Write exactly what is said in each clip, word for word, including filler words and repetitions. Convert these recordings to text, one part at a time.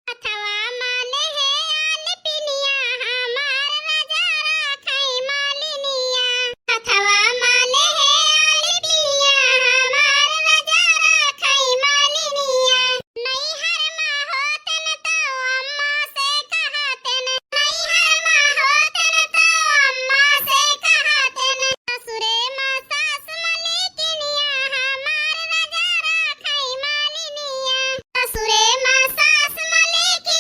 हथवा माले है आल पिनिया, हमार राजा राखई मालिनिया। हथवा माले है आल पिनिया, हमार राजा राखई मालिनिया। नैहर मा होतन तो अम्मा से कहतन, नैहर मा होतन तो अम्मा से कहतन। ससुरे मा सास मलिकिनिया, हमार राजा राखई मालिनिया। ससुरे मा सास मलिकिनिया,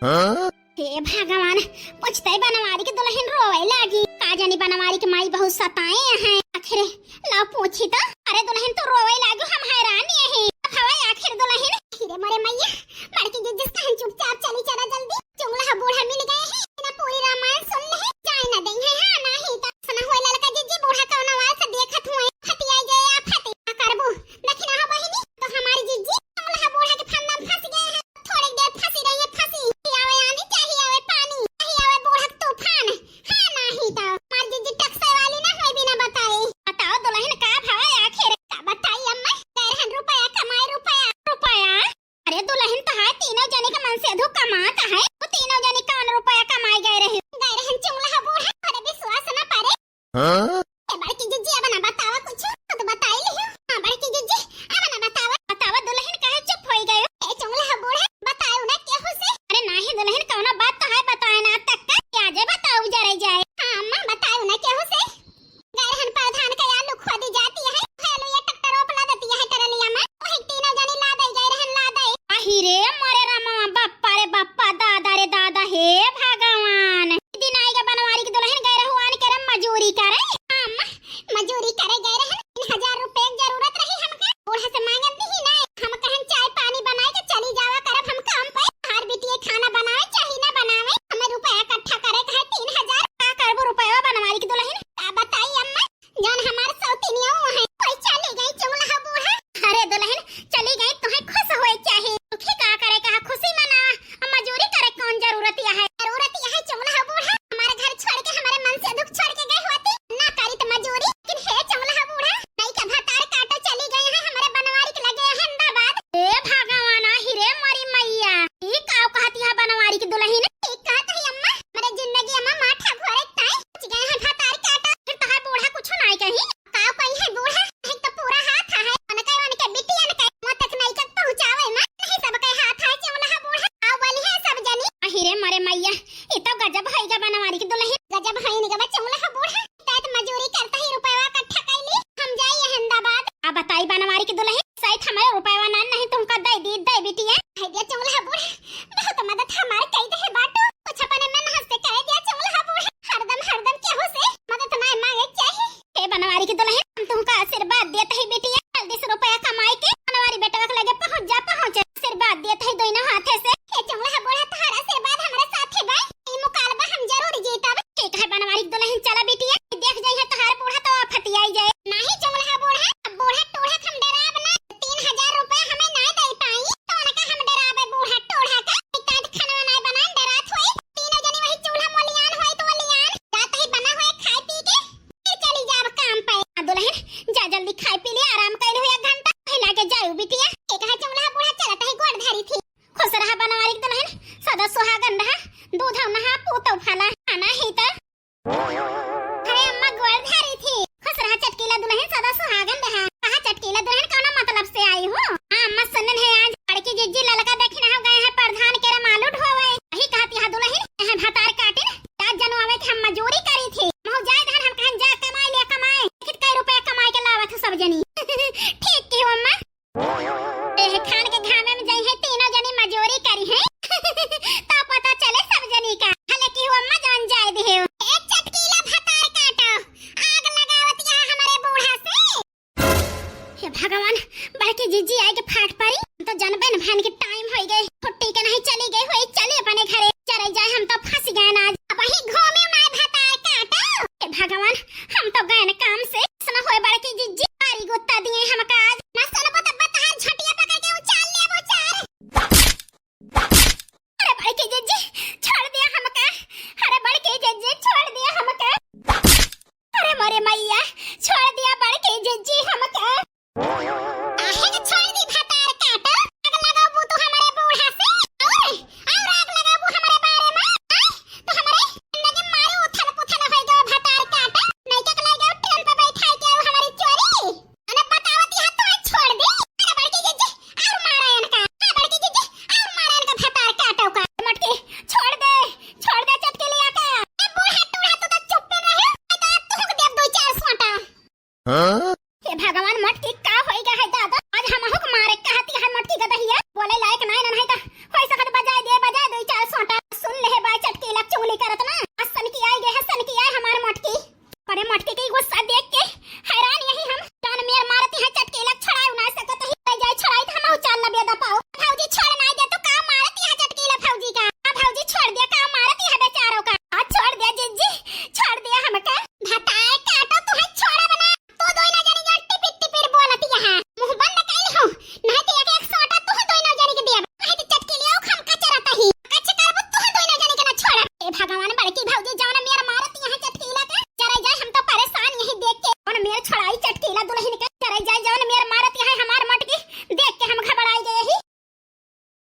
हे भगवान, पूछते बनवारी के दुलहिन रोवे लागी। का जानी बनवारी के माई बहुत सताए हैं। आखिर लाओ पूछी तो। अरे दुलहिन तू रोवे लागो, हम हैरान यही। अब हवा आखिर दुलहिन। अरे मोरे मैया, बड़की जिज्जी कहन चुपचाप चली चला जल्दी। चुंगला बूढ़ा मिल गए हैं, ना पूरी रामायण सुन ले, जाए ना देंगे, हाँ नाही तो। सना हुए ललका जिज्जी बूढ़ा कौन आवाज से देखत हुए, फतियाई गए आफत। का करबू? देखी ना हो बहिनी, तो हमारी जिज्जी चुंगला बूढ़ा के फंदा में फंस गए हैं। थोड़ी देर फंसी रही है, फंसी। चाहे आवे आंधी, चाहे आवे पानी, चाहे आवे बूढ़ा के तूफान। हाँ, नाही तो हमार जिज्जी टकसे वाली ना होई बिना बताए। बताओ दुलहिन का भवा आखिर? का बताई अम्मा, गए रहन रुपया कमाए, रुपया, रुपया। अरे दुलहिन तो है, तीनों जने के मन से अधू कमात है। वो तीनों जने कौन रुपया कमाए गए रहे? गए रहन चुंगला बूढ़ा, अरे विश्वास ना परे। हाँ? ए बड़की जिज्जी, अब ना बतावा कुछ, तो बताई लियो। हाँ बड़की जिज्जी, अब ना बतावा। बतावा दुलहिन, काहे चुप होई गयो? ए चुंगला बूढ़ा, बतायो ना केहू से। अरे नाही दुलहिन, कौनो बात तो है बताए ना तक का, या जे बताऊ जरे जाए। हाँ अम्मा, बतायो ना केहू से। गए रहन प्रधान के आलू खोदी जाती है, आलू ये ट्रैक्टर रोप ला देती है ट्रालिया में, वही तीनों जनी ला दे गए रहन, ला दे। आही रे मोरे रामा, बाप्पा रे बाप्पा, दादा रे दादा, हे भगवान। दिन आई के बनवारी की दुलहिन गए रहू आन के रे मजूरी करे। हम मजूरी करे गए रहन, तीन हजार रुपए के जरूरत रही हमके, बूढ़ा से मांगत नहीं ना, हम कहन चाय पानी बनाए के चली जावा करब हम काम पे, हर बिटिया खाना बनावे चाही ना बनावे, हमें रुपया इकट्ठा करे के है तीन हजार। का करबू रुपया बनवारी की दुलहिन? का बताई अम्मा, जौन हमार सौतिनिया है, कोई चली गई चुंगला बूढ़ा। अरे दुलहिन, चली गई, तुहे खुश होए चाही। दुखी का करे, कहा खुशी मना, अब मजूरी करे कौन जरूरत या है? जरूरत या है चुंगला बूढ़ा, हमारे घर छोड़ के, हमारे मन से दुख छोड़ के गई होती, ना करी तो मजूरी। लेकिन हे चुंगला बूढ़ा, नई के भतार काटो चली गई है, हमारे बनवारी के लगे अहमदाबाद। ए भगवान, आही रे मोरी मैया, ई का कहती है बनवारी की दुलहिन? ठीक कहत है अम्मा, हमारे जिंदगी अम्मा माठा घोरे ताई पहुंच गए हैं भतार काटा। फिर तोहार बूढ़ा कुछ नाई कही। का कही है बूढ़ा? एक तो पूरा हाथ है, उनके, उनके बिटियन के मौत तक नहीं तक पहुंचावे में। नहीं सबके हाथ है चुंगला बूढ़ा। आओ बोली है सब जनी। आही रे मोरे मैया, ई तो गजब होई गा बनवारी की दुलहिन। गजब होई गा चुंगला बूढ़ा। तैं तो मजूरी करता ही रुपया इकट्ठा कैली, हम जाई अहमदाबाद। अब बताई बनवारी की दुलहिन, सहित हमारे रुपया ना नहीं तुमका दे दी, दे बिटिया। है दिया चुंगला बूढ़ा, बहुत मदद हमारे कई दे बाटू। कुछ अपने मन हंसते कह दिया चुंगला बूढ़ा, हरदम, हरदम केहू से मदद ना मांगे चाही। हे बनवारी की दुलहिन, हम तुमका आशीर्वाद देत ही बिटिया, जल्दी से रुपया कमाई के बनवारी बेटवा के लगे पहुंच जा, पहुंच। आशीर्वाद देत ही दोनों हाथे से। हे चुंगला बूढ़ा, तोहार आशीर्वाद हमारे साथे बा, ई मुकालबा हम जरूर जीतब। ठीक है बनवारी की दुलहिन, चला बिटिया, देख जाई है तोहार बूढ़ा तो फतियाई जाए। नाही चुंगला बूढ़ा, अब बूढ़ा टूढ़ा के हम डराब ना, तीन हजार रुपया हमें ना दे पाई, तो उनका हम डराबे बूढ़ा टूढ़ा का, इतना खाना बनाए बनाए डरात होई, तीनों जनी वही चूल्हा मोलियान होई तो मोलियान, जात ही बना होए खाए पी के, फिर चली जाब काम पे। आ दुलहिन, जा जल्दी खाए पी ले, आराम कर ले एक घंटा, फिर लाके जायू बिटिया। एक है चुंगला बूढ़ा चलत ही गोड़ धरी थी। खुश रहा बनवारी की दुलहिन, सदा सुहागन रहा, दूध नहा पूत फला, आना ही तो। अरे अम्मा गोड़ धरी थी। खुश रहा चटकीला दुलहिन, सदा सुहागन रहा। कहा चटकीला दुलहिन कौना मतलब से आई हो? हाँ अम्मा सुनन है आज बड़की जिज्जी ललका देखी ना हो गए हैं प्रधान के रमालू ढोवे। यही कहती है दुलहिन, यहाँ भतार काटिन, रात जनुआवे के हम मजूरी करी थी। महू जाए धान हम कहन जा कमाई ले कमाए। देखित कई रुपया कमाई के लावत हो सब जनी। ठीक की हो अम्मा। एह खान के घामे में जई है तीनों जनी मजूरी करी है। तो पता चले सब जनी का। हले की हो अम्मा जान जाए दे हो। ए चटकीला भतार काटो। आग लगावत यहाँ हमारे बूढ़ा से। हे भगवान, बड़की जिज्जी आए के फाट परी। हम तो जनबे न भन के टाइम होई गए। छुट्टी के नहीं चली गई होई, चली अपने घरे। चले जाए, हम तो फंस गए ना आज। अब वही घूमे माय भतार काटो। हे भगवान, हम तो गए न काम से। ऐसा ना होए बड़की जिज्जी मारी गुत्ता दिए हमका।